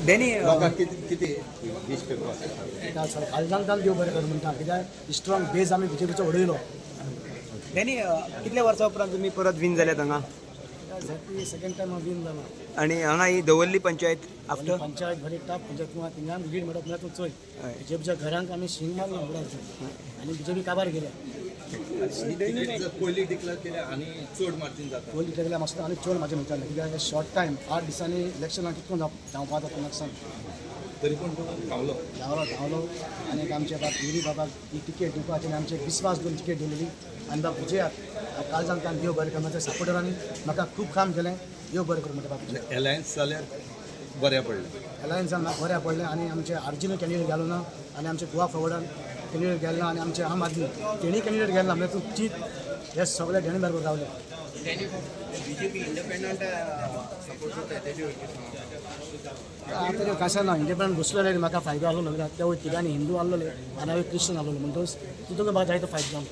Danny, लोकांक कितें कितें विश करपाक? काळजान ताल देव बरें करूं म्हणटा, कित्याक स्ट्रॉंग बेज आमी बीजेपीचो उडयलो. डॅनी, कितल्या वर्सां उपरांत तुमी परत विन जाल्यात हांगा? सेकंड टायम हांव विन जाला. आनी हांगा ही दवर्ली पंचायत आफ्टर पंचायत बरी टफ पंचायत. तुका थिंगा लीड मेळप म्हळ्यार तूं चोय, बीजेपीच्या घरांक आमी शिंग मारलो उडायचो आनी बीजेपी काबार गेल्या. पयली डिक्लेअर केल्या आनी चड मार्जीन जाता. पयलीं केल्या मातसो आनी चड म्हाजें म्हणटालें, कित्याक शॉर्ट टायम 8 दिसांनी इलेक्शनाक कितको धांवपा जाता म्हाका सांग. तरी पूण तूं धांवलो. धांवलो, धांवलो. आनी एक आमच्या बाब गिरी बाबाक ही तिकेट दिवपाची आनी आमचे विस्वास दोन तिकेट दिलेली आनी बाब विजयाक काळजान तान देव बरें करूं. म्हाज्या सपोर्टरांनी म्हाका खूब काम केलें. देव बरें करूं म्हणटा बाब. एलायन्स जाल्यार बऱ्या पडलें. एलायन्सान म्हाका बऱ्या पडलें आनी आमचे आरजीन कॅन्डिडेट गेलो ना आनी आमचे गोवा फॉवर्डान कॅन्डिडेट गेलो ना आनी आमचे आम आदमी तेणी कॅन्डिडेट गेले ना, म्हणजे तूं चीत हे सगळे डेणी बरोबर रावले. बीजेपी इंडिपेंडंट सपोर्ट करता तेजे. आतां कशें ना, इंडिपेंडंट घुसलेले म्हाका फायदो आहलो कित्याक ते वयर तिगांनी हिंदू आहलेले आनी हांवें क्रिश्चन आहलेलो, म्हणटकच तितून म्हाका जायतो फायदो जालो.